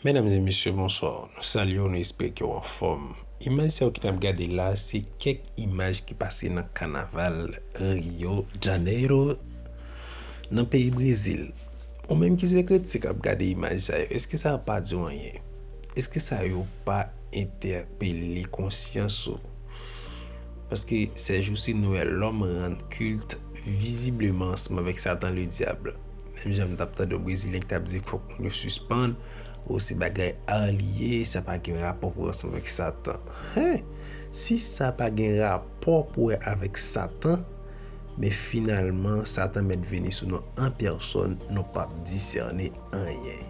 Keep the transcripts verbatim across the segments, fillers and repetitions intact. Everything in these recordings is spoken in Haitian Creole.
Medam e mesye, bonswa. Nou salye w, nou espere ke w anfòm. Imaj sa yo ke n ap gade la, se kèk imaj ki pase nan kanaval Rio Janeiro, nan peyi Brezil. Ou menm ki se kretyen k ap gade imaj sa yo, èske sa pa di w anyen? Èske sa yo pa entèpele konsyans ou? Paske sèjousi nou wè lòm rann kilt vizibleman ansanm avèk Satan Ledyab. Menm jan m t ap tande yon Brezilyen ki t ap di fòk moun yo sispann, o se bagay a li ye, sa pa gen rapò pou ansanm avèk Satan. Hen! Si sa pa gen rapò pou wè avèk Satan, men finalman Satan mèt vini sou nou an pèsòn, nou p ap disène anyen.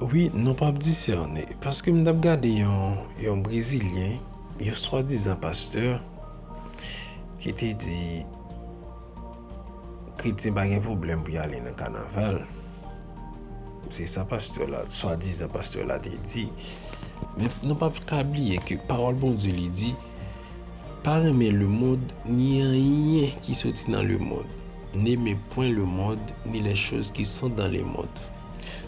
Wi, nou p ap disène, paske m t ap gade yon, yon Brezilyen, yon swadizan pastè, ki te di kretyen pa gen pwoblèm pou y ale nan kanaval. Se sa pastè la, swadizan pastè la te di. Men nou p ap ka bliye ke pawòl Bondye li di, pa renmen lemonn, ni anyen ki soti nan lemonn. N'aimez point le monde, ni les choses qui sont dans le monde.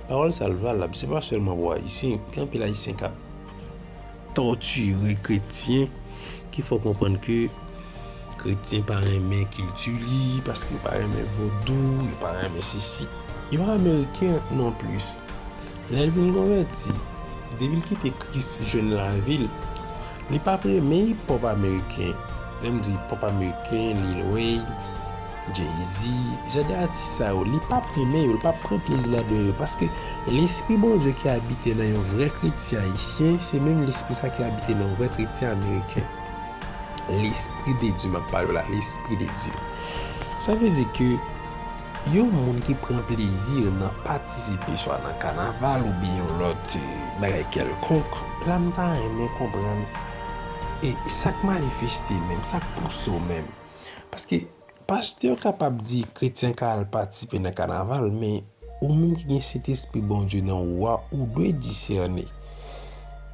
Pawòl sa l valab, se pa sèlman pou Ayisyen, gen anpil Ayisyen k ap tòtire kretyen, ki fè w konprann ke kretyen pa renmen kilti li, paske yo pa renmen vodou, yo pa renmen sesi. Yo pa Ameriken non plis. Lè l vin konvèti, depi l kite Kris jwenn lavi l, li p ap renmen ipòp ameriken. Lè m di ipòp ameriken, Lil Wayne, Jay-Z, jan de atis sa yo, li p ap renmen yo, li p ap pran plezi ladan yo, paske lespri Bondye ki abite nan yon vrè kretyen ayisyen, se menm lespri sa ki abite nan yon vrè kretyen ameriken. Lespri de Dye, m ap pale w la, Lespri de Dye. Sa vle di ke yon moun ki pran plezi nan patisipe swa nan kanaval oubyen yon lòt, eh, bagay kèlkonk, la m ta renmen konprann, e sa k manifeste menm, sa k pouse w menm. Paske pastè kapab di kretyen ka al patisipe nan kanaval, men ou menm ki gen Sentespri Bondye nan ou a, ou dwe disène.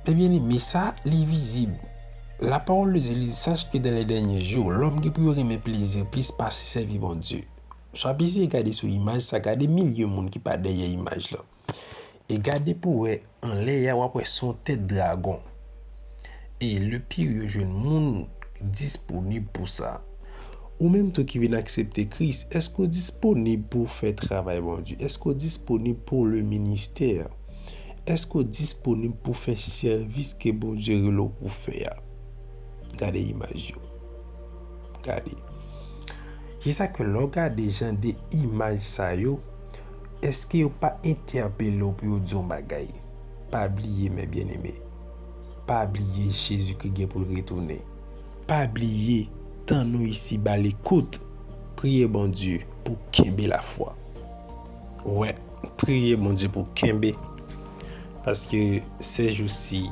Men byeneme, sa, li vizib. Lapawòl de Dye li di, sache que dans les derniers jours, lòm gen pou yo renmen plezi plis pase sèvi Bondye. Swa bezwen gade sou imaj sa, gade milye moun ki pa dèyè imaj lan. E gade pou wè anlè a, w ap wè se yon tèt dragon. E le pire, yo jwenn moun disponib pou sa. Ou menm tou ki vin aksepte Kris, èske w disponib pou w fè travay Bondye? Èske w disponib pou le ministè? Èske w disponib pou w fè sèvis ke Bondye rele w pou w fè a? Gade imaj yo. Gade. Se sa k fè lè w gade jan de imaj sa yo, èske yo pa entèpele w pou yo di yon bagay? Pa bliye, mè byeneme. Pa bliye Jezikri gen pou l retounen. Pa bliye, tan nou isiba li kout. Priye Bondye pou kenbe lafwa. Wè, priye Bondye pou kenbe. Paske sèjousi,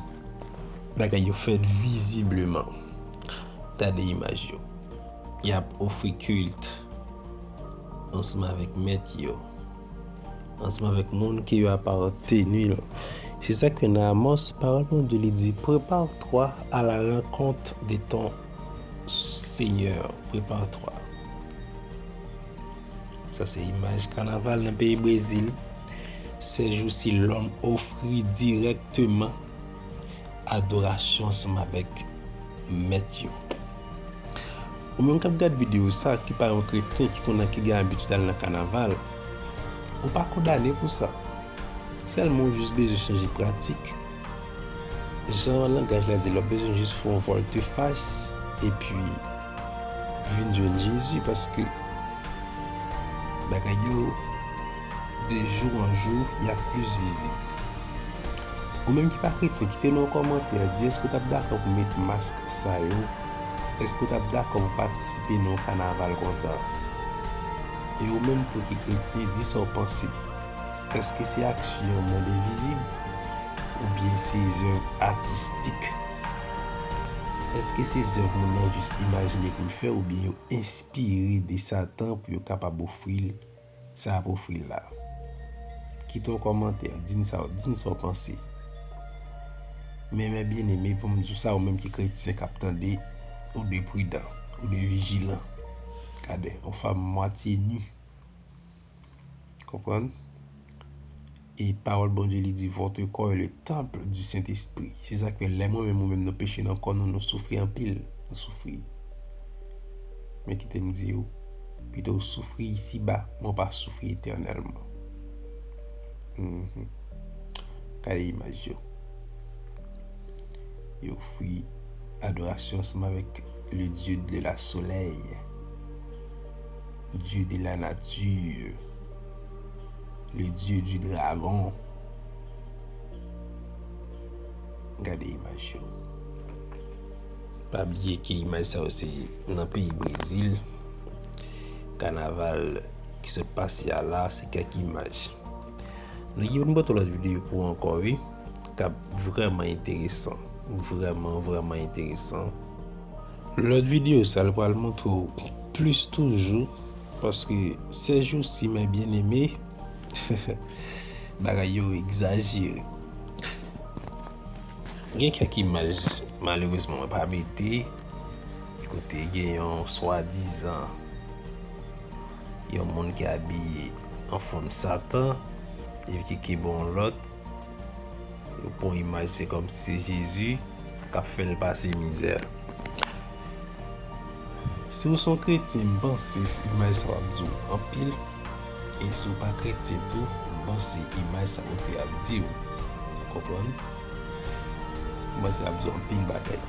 bagay yo fèt vizibleman. Gade imaj yo. Y ap ofri kilt ansanm avèk mèt yo, ansanm avèk moun ke yo aparteni yo. Se sa k fè nan Amòs, pawòl Bondye li di, prépare-toi à la rencontre de ton Seigneur. Prépare-toi. Sa se imaj kanaval nan peyi Brezil. Sèjousi, lòm ofri dirèkteman adorasyon ansanm avèk mèt yo. Ou menm k ap gad videyo sa, ki pa yon kretyen, ki konn, ki gen abitid al nan kanaval, ou pa kondane pou sa. Sèlman ou jis bezwen chanje pratik. Jan langaj la di, lè w bezwen jis fè yon volte-face epi vin jwenn Jezi, paske bagay yo, de jou an jou, y ap plis vizib. Ou menm ki pa kretyen, kite nou yon kòmantè, di èske w t ap dakò pou met mask sa yo? Èske w t ap dakò pou patisipe nan yon kanaval konsa? E ou menm tou ki kretyen, di sa w panse. Èske se aksyon yon monn envizib oubyen se zèv atistik? Èske se zèv moun nan jis imajine pou l fè oubyen yo enspire de Satan pou yo kapab ofri l sa y ap ofri l la? Kite yon kòmantè, di n sa, di n sa w panse. Men, mè byeneme, pou m di w sa, ou menm ki kretyen k ap tande, ou dwe pridan, ou dwe vijilan. Gade, yon fanm mwatye ni. Konprann? E pawòl Bondye li di, votre corps est le temple du Saint-Esprit. Se sa k fè lè mwen menm ou menm nou peche nan kò nou, nou soufri anpil. Nou soufri. Men kite m di w, pito w soufri isiba, men w pa soufri etènèlman. Mhm. Gade imaj yo. Yo ofri adorasyon ansanm avèk le dieu de la soleil, dieu de la nature, le dieu du dragon. Gade imaj yo. Pa bliye ke imaj sa yo se nan peyi Brezil. Kanaval ki sot pase a la, se kèk imaj. Nou gen pou n pote lòt videyo pou ou ankò, wi. K ap vrèman enteresan. Vrèman, vrèman enteresan. Lòt videyo sa, l pral montre w plis toujou, paske ces jours-ci, mes bien-aimés, bagay yo egzajere. Gen kèk imaj, malerezman, mwen pa mete, kote gen yon swadizan, yon moun ki abiye an fòm Satan, epi ki kenbe yon lòt, yo pran imaj, se kòmsi se Jezi k ap fè l pase mizè. Si w se yon kretyen, m panse imaj sa w ap di w anpil. E si w pa kretyen tou, m panse imaj sa kote ap di w. Konprann? M panse ap di w anpil bagay.